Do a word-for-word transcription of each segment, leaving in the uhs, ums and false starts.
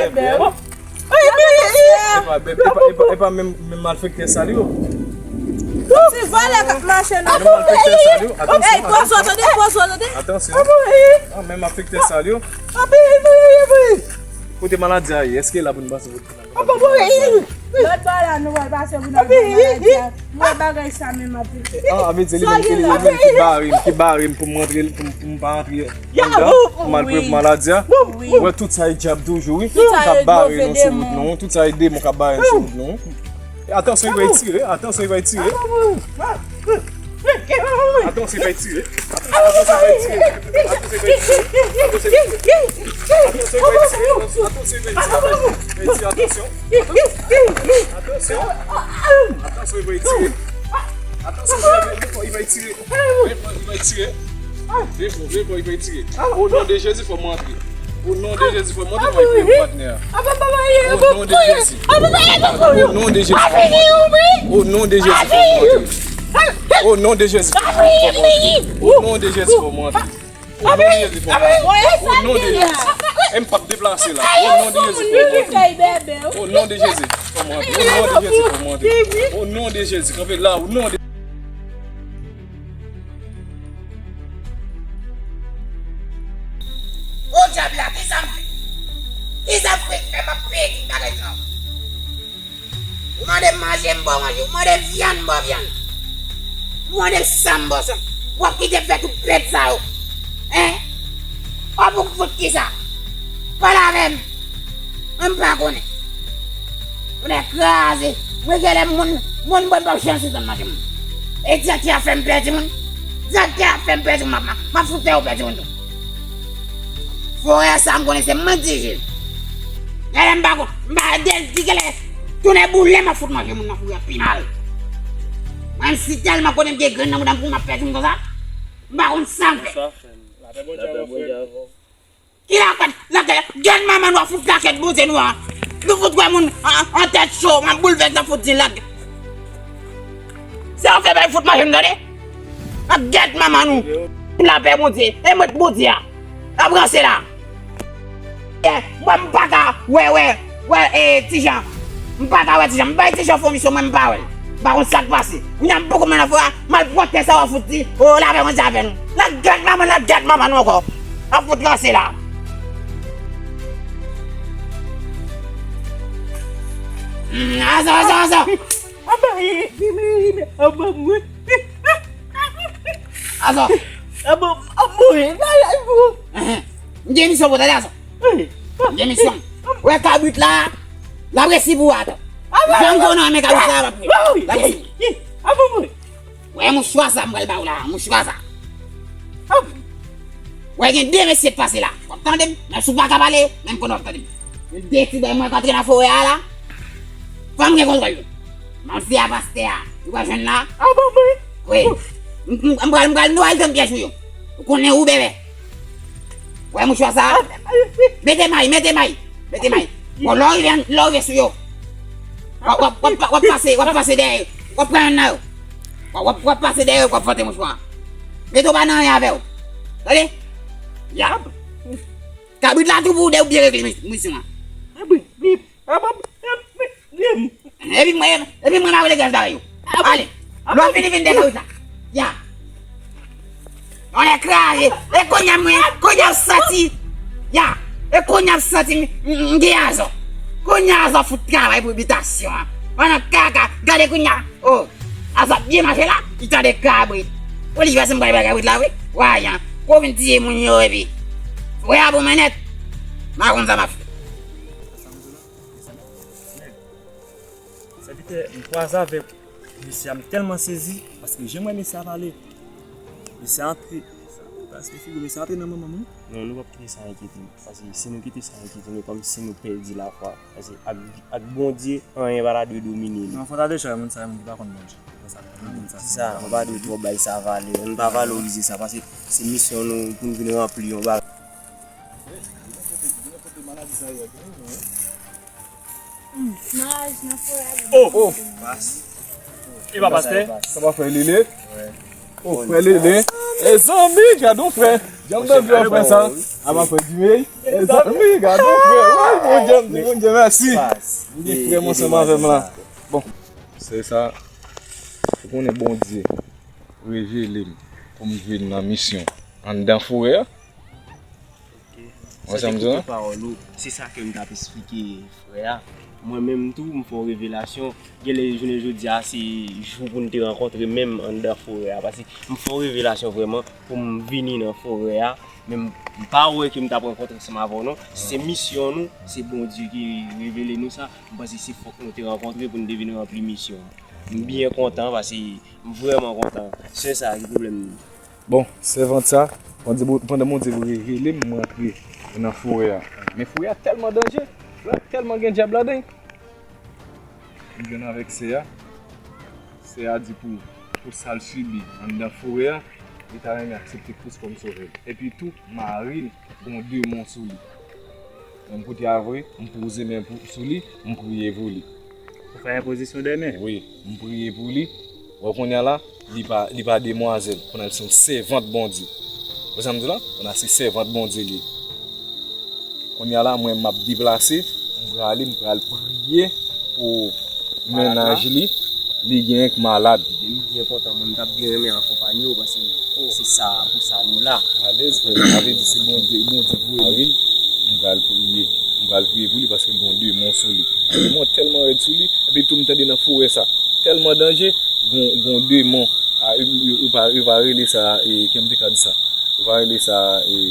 bèbè. Epa, bèbè, epa, epa, epa menm, menm malfektè sa li yo. Ti vòlè k ap mache nan. Menm malfektè sa li yo. Atansyon, atansyon. Pozo, tande, pozo, tande. Atansyon. Ah, menm malfektè sa li yo. Kote maladi a ye? Èske la pou n pase pou... Lòt bò la, nou pral pase pou n al bay maladi a. Nou wè bagay sa menm ap vin. Ah, a vle di li menm, li menm ki bare m, ki bare m pou m rantre, pou m, pou m pa rantre anndan, pou m al pre pou maladi a. Ou wè tout sa e dyab toujou, wi. K ap bare nou sou wout nou. Tout sa e demon k ap bare nou sou wout nou. Atansyon, li pral tire, atansyon, li pral tire. Atansyon, li pral tire. Atansyon, li pral tire. Atansyon, li pral tire. Atansyon, li pral tire. Atansyon, li pral tire. Atansyon, li pral tire. Atansyon, li pral tire. Atansyon. Atansyon. Atansyon, li pral tire. Atansyon, li pral tire. Li pral tire. Vin fò, vin fò, li pral tire. O non de Jezi, fò m rantre. O non de Jezi, fò m rantre, mwen priye patnè a. O non de Jezi. O non de Jezi, fò m rantre. O non de Jezi, fò m rantre. O non de Jezi, fò m rantre. O non de Jezi, fò m rantre. O non de Jezi, fò m rantre. O non de Jezi. E m p ap deplase la. O non de Jezi, fò m rantre. O non de Jezi. Kòmande, o non de Jezi, kòmande. O non de Jezi, kanpe la, o non de... O dyab la, kisa m fè? Kisa m fè fè m ap peye ti bagay sa? Ou mande m manje, m ba w manje. Ou mande vyann, m ba w vyann. Ou mande san, m ba w san. W ap kite m fè tout pèt sa yo. Hein? W ap fout kisa? Pale avè m. Mwen m pa konnen. Mwen kraze. Mwen genlè moun, moun mwen pa janm sou zòn manje moun. E dyatè a fè m pè timoun. Dyatè a fè m pè timoun. M ap, m ap, m ap fout fè yo pè timoun tou. Forè sa m konnen se mwen ki dirije l. Genlè m pa konn, m pa di genlè tounen boule m ap fout manje moun nan forè a pi mal. Mwen si tèlman konnen m gen grenn nan mouda m pou m ap pè timoun konsa. M pa konn sa m fè. Lapè Bondye avè w, frè. Ki lakèt, lakèt, gèt manman nou a fout lakèt Bondye nou a. Nou fout wè moun an, an tèt cho, m ap boulvès nan fout di lak. Se yon fè bay fout manje m tande. Ak gèt manman nou. Lapè Bondye, e mèt Bondye a. N ap ranse la. Mwen m pa ka wè, wè, wè, e, Tijan. M pa ka wè Tijan. M bay Tijan fon misyon, mwen m pa wè l. M pa konn sa k pase. Kounye a m poko menm nan fò a, m al pran tè sa w ap fout di, o, lapè Bondye avè nou. Lagèt manman, lagèt manman nou ankò. Ap fout lanse la. Hmm, azo, azo, azo. Aba, e, e, e, e, aba, mwen. Azo. Aba, aba, mwen. Ay, ay, bro. Ehe. M gen misyon pou tande azo. M gen misyon. Wè kabrit la, l ap resi pou ou ato. Jan m konnen men kabrit la, l ap resi. L ap resi. Wè mouchwa sa m pral ba ou la, mouchwa sa. Wè gen de mesye k pase la. W ap tande m, men si w pa ka pale, men m konnen w ap tande m. Gen de ti bèy mwen k antre nan forè a la. Fò m gen kontwòl yo. Manzè a pastè a, ou pa jwenn la? Wi. M, m, m pral, m pral nwè l tann pyèj ou yo. Ou konnen ou bebe. Wè mouchwa sa? Mete may, mete may, mete may. Bon, lè w rive, lè w rive sou yo, w ap, w ap, w ap, w ap pase, w ap pase dèyè yo. W ap pran youn nan yo. W ap, w ap, w ap pase dèyè yo, w ap fwote mouchwa. Mete w pa nan anyen avè w. Tande? Ya. Kabrit la tou pou ou de ou byen regle mi-, misyon an. Epi mwen, epi mwen ma rele gaz la yo. Ale. Lò fini vin de kabrit la. Ya. On est kraze. E kounye a mwen, kounye a m santi. Ya. E kounye a m santi m, m, m gen azo. Kounye a azo fout travay pou bitasyon an. Pandan kaka, gade kounye a. Oh. Azo ap byen mache la, li tande kabrit. Pou li fè si m pral bay kabrit la wi. Wayan. Kou vin tiye moun yo epi. Frè a bon men nèt. M pa konn sa m ap fè. Sèvitè, m kwaze avèk mesye a, m tèlman sezi, paske jan m wè mesye a pale, mesye a antre, paske figi mesye a antre nan manman m, wi. Non, nou p ap kite sa enkyete nou, paske si nou kite sa enkyete nou, kòmsi nou pèdi lafwa, paske ak, ak Bondye, anyen pa ta dwe domine nou. Non, fò ta dechaje moun sa yo, moun ki pa konn Bondye. Fò sa, moun sa. Kisa, nou pa dwe twò bay sa valè, nou pa valorize sa, paske se misyon nou pou n vin ranpli yon bagay. Oh, oh. E pa pastè? Sa pa frè Lele? Oh, frè Lele. E zanmi, gade yon frè. Jan m te di w frè sa. A pa frè Dimey. E zanmi, gade yon frè. Wi, Bondye, m di Bondye mèsi. M gen frè m ansanm avè m la. Bon. Se sa. Ou konnen Bondye revele m pou m vin nan misyon anndan forè a. Ok. Mwen sa m di la. Pawòl ou, se sa ke m t ap esplike frè a. Mwen menm tou, m fè yon revelasyon. Genlè jounen jodi a, se jou pou n te rankontre menm anndan forè a. Paske m fè yon revelasyon vrèman pou m vini nan forè a. Men m, m pa wè ke m t ap rankontre ansanm avè w non. Se misyon nou, se Bondye ki revele nou sa. M panse se fòk nou te rankontre pou n te vin ranpli misyon an. M byen kontan paske m vrèman kontan. Se sa ki pwoblèm nou. Bon, sèvant sa, pandan Bon-, pandan Bondye revele m, mwen antre nan forè a. Men forè a tèlman danje, forè a tèlman gen dyab ladan. M jwenn avèk sè a. Sè a di pou, pou sa l sibi anndan forè a, li ta renmen aksepte Kris kòm sovè l. Epi tou, mari l gon demon sou li. Men m kote a vre, m poze men pou, sou li, m priye pou li. Ou fè enpozisyon de men? Wi, m priye pou li. Wè kounye a la, li pa, li pa demwazèl, kounye a l se yon sèvant Bondye. Ou wè sa m di la? Kounye a se sèvant Bondye li ye. Kounye a la, mwen m ap deplase, m prale, m pral priye pou mennaj li, li genyen k malad. M byen kontan, mwen m t ap byen renmen akonpanye w, paske se sa, pou sa nou la. Alèz, frè m, sa vle di se Bondye, Bondye voye li. Wi, m pral priye, m pral priye pou li paske l gen yon demon sou li. Demon tèlman rèd sou li, epi tou m tande nan forè sa, tèlman danje, gon, gon demon, a, yo, yo, yo pa, yo pa rele sa, e, kè m te ka di sa, yo pa rele sa, e,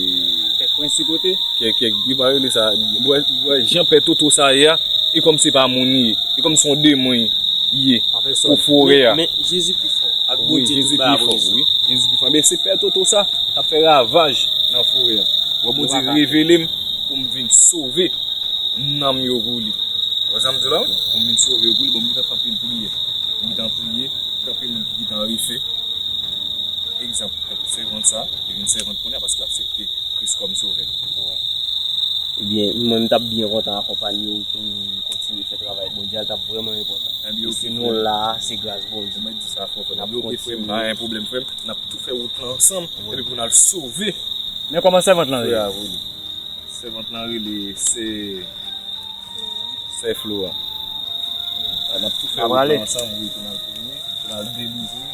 Kèk prensip ote? kèk, kèk, yo pa rele sa, wè, wè, jan pè Toto sa ye a, e kòmsi pa moun li ye, e kòmsi yon demon li ye, pou forè a. Men Jezi pi fò. Ak Wi, Bondye Jezi tout bagay pi fò, pou Jezi. Wi, Jezi pi fò. Men se pè Toto sa k ap fè ravaj nan forè a. Wè, Bondye revele m pou m vin sove nanm yo pou li. Wè sa m di la? Pou m vin sove yo pou li, bon, m gentan kanpe l priye. M gentan priye, gen anpil moun ki gentan refe. Egzanp, tankou sèvant sa, li vin sèvant kounye a paske l aksepte Kris kòm sovè. Ebyen, mwen m t ap byen kontan akonpanye w pou n kontinye fè travay Bondye a, l t ap vrèman enpòtan. Ebyen, E ok, si nou la, se gras Bondye. Mwen di sa fò, frè. N ap Ebyen, ok, frè, m, kontinye. Pa gen pwoblèm, frè m. N ap tou fè wout la ansanm, epi pou n al sove Men kòman sèvant lan frè rele? a pou li. Sèvant lan rele se Sè Flo a. A, n ap tou fè N ap wout rale. la ansanm, wi, pou n al premye, pou n al delivre.